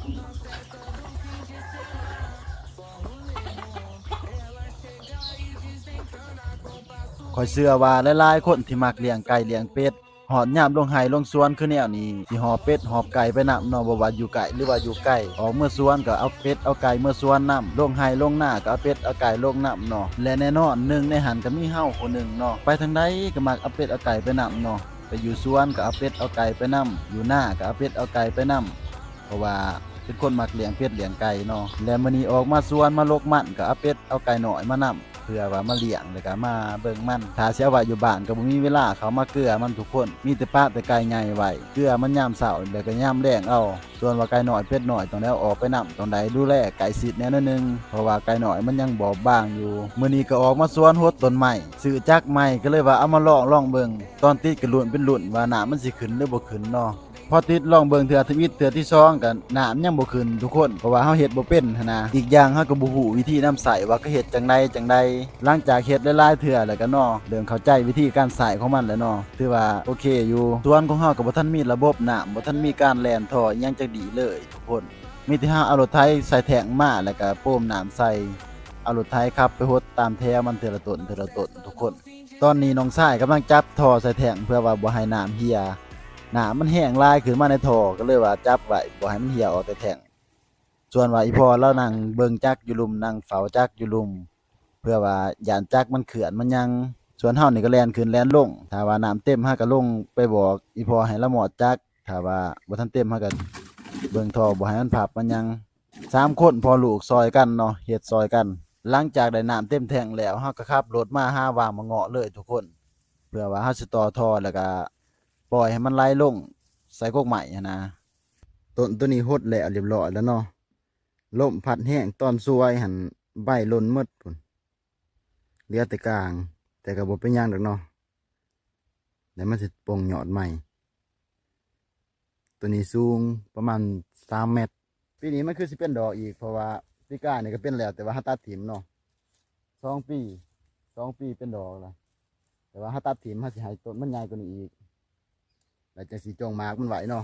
ຂ້ອຍເຊື່ອວ່າຫຼາຍໆຄົນທີ່ມັກລ້ຽງໄກ່ລ້ຽງເປັດ ຮອດຍາມລົງໄຮ່ລົງສວນຄືແນວນີ້ ຊິຫອບເປັດຫອບໄກ່ໄປນຳເນາະ ບໍ່ວ່າຢູ່ໃກ້ ຫຼືວ່າຢູ່ໄກ. ອອກເມືອສວນກໍເອົາເປັດເອົາໄກ່ເມືອສວນນຳ, ລົງໄຮ່ລົງນາກໍເອົາເປັດເອົາໄກ່ລົງນຳເນາະ. ແລະແນ່ນອນ ໜຶ່ງໃນຫັ້ນກໍມີເຮົາຜູ້ໜຶ່ງເນາະ, ໄປທາງໃດກໍມັກເອົາເປັດເອົາໄກ່ໄປນຳເນາະ. ໄປຢູ່ສວນກໍເອົາເປັດເອົາໄກ່ໄປນຳ, ຢູ່ນາກໍເອົາເປັດເອົາໄກ່ໄປນຳ ເພາະວ່າເປັນຄົນມັກລ້ຽງເປັດລ້ຽງໄກ່ເນາະ. ແລະມື້ນີ້ອອກມາສວນມາລົກມັນ ກໍເອົາເປັດເອົາໄກ່ນ້ອຍມານຳ ເພື່ອວ່າມາລ້ຽງ ແລ້ວກໍມາເບິ່ງມັນ. ຖ້າຊິເອົາໄວ້ຢູ່ບ້ານກໍບໍ່ມີເວລາເຂົ້າມາເກືອມັນທຸກຄົນ, ມີແຕ່ປະແຕ່ໄກ່ໃຫຍ່ໄວ້ ເກືອມັນຍາມເຊົ້າ ແລ້ວກໍຍາມແລງເອົາ. ສ່ວນວ່າໄກ່ນ້ອຍເປັດນ້ອຍ ຕ້ອງໄດ້ເອົາອອກໄປນຳ, ຕ້ອງໄດ້ດູແລໃກ້ຊິດແດ່ໜ້ອຍໜຶ່ງ ເພາະວ່າໄກ່ນ້ອຍມັນຍັງບອບບາງຢູ່. ມື້ນີ້ກໍອອກມາສວນຫົດຕົ້ນໄມ້, ຊື້ຈັກໃໝ່ ກໍເລີຍວ່າເອົາມາລອງ ລອງເບິ່ງ. ຕອນຕິດກໍລຸ້ນເປັນລຸ້ນວ່ານ້ຳມັນຊິຂຶ້ນ ຫຼືບໍ່ຂຶ້ນເນາະ. ພໍຕິດລອງເບິ່ງເທື່ອທຳອິດ ເທື່ອທີສອງກໍນ້ຳຍັງບໍ່ຂຶ້ນທຸກຄົນ, ເພາະວ່າເຮົາເຮັດບໍ່ເປັນຫັ້ນນະ. ອີກຢ່າງເຮົາກໍບໍ່ຮູ້ວິທີນຳໃຊ້ວ່າເຂົາເຮັດຈັ່ງໃດຈັ່ງໃດ. ຫຼັງຈາກເຮັດຫຼາຍໆເທື່ອແລ້ວກໍເນາະ ເລີ່ມເຂົ້າໃຈວິທີການໃຊ້ຂອງມັນແລ້ວເນາະ, ຖືວ່າໂອເຄຢູ່. ສວນຂອງເຮົາກໍບໍ່ທັນມີລະບົບນ້ຳ, ບໍ່ທັນມີການແລ່ນທໍ່ອີ່ຫຍັງຈັກດີ້ເລີຍທຸກຄົນ. ມີແຕ່ເຮົາເອົາລົດໄຖໃສ່ແທັງມາ ແລ້ວກໍໂປມນ້ຳໃສ່, ເອົາລົດໄຖຂັບໄປຫົດຕາມແຖວມັນເທື່ອລະຕົ້ນ ເທື່ອລະຕົ້ນທຸກຄົນ. ຕອນນີ້ນ້ອງຊາຍກຳລັງຈັບທໍ່ໃສ່ແທັງ ເພື່ອວ່າບໍ່ໃຫ້ນ້ຳເຫ່ຍ. ນ້ຳມັນແຮງຫຼາຍຂຶ້ນມາໃນທໍ່ ກໍເລີຍວ່າຈັບໄວ້ບໍ່ໃຫ້ມັນເຫ່ຍອອກແຕ່ແທັງ. ສ່ວນວ່າອີ່ພໍ່ລາວນັ່ງເບິ່ງຈັກຢູ່ລຸ່ມ ນັ່ງເຝົ້າຈັກຢູ່ລຸ່ມ ເພື່ອວ່າຢ້ານຈັກມັນເຄື່ອນມັນຫຍັງ. ສ່ວນເຮົານີ້ກໍແລ່ນຂຶ້ນແລ່ນລົງ, ຖ້າວ່ານ້ຳເຕັມເຮົາກໍລົງໄປບອກອີ່ພໍ່ໃຫ້ລາວມອດຈັກ, ຖ້າວ່າບໍ່ທັນເຕັມເຮົາກໍເບິ່ງທໍ່ບໍ່ໃຫ້ມັນພັບມັນຫຍັງ. ສາມຄົນພໍ່ລູກຊ່ອຍກັນເນາະ ເຮັດຊ່ອຍກັນ. ຫຼັງຈາກໄດ້ນ້ຳເຕັມແທັງແລ້ວ ເຮົາກໍຂັບລົດມາຫາຫວ່າງໝາກເງາະເລີຍທຸກຄົນ, ເພື່ອວ່າເຮົາຊິຕໍ່ທໍ່ ແລ້ວກໍປ່ອຍໃຫ້ມັນໄຫຼລົງໃສ່ກົກໄມ້ຫັ້ນນະ. ຕົ້ນໂຕນີ້ຫົດແລ້ວລຽບຮ້ອຍແລ້ວເນາະ, ລົມພັດແຮງຕອນສວຍຫັ້ນໃບຫຼົ່ນໝົດພຸ້ນ, ເຫຼືອແຕ່ກາງ, ແຕ່ກໍບໍ່ເປັນຫຍັງດອກເນາະ. ແລ້ວມັນຊິປົ່ງຍອດໃໝ່. ໂຕນີ້ສູງປະມານສາມແມັດ. ປີນີ້ມັນຄືຊິເປັນດອກອີກ ເພາະວ່າປີກາຍນີ້ກໍເປັນແລ້ວ ແຕ່ວ່າເຮົາຕັດຖິ້ມເນາະ. ສອງປີ ສອງປີເປັນດອກລະ ແຕ່ວ່າເຮົາຕັດຖິ້ມ ເຮົາຊິໃຫ້ຕົ້ນມັນໃຫຍ່ກວ່ານີ້ອີກ ແລ້ວຈັ່ງຊິຈົ່ງໝາກມັນໄວ້ເນາະ.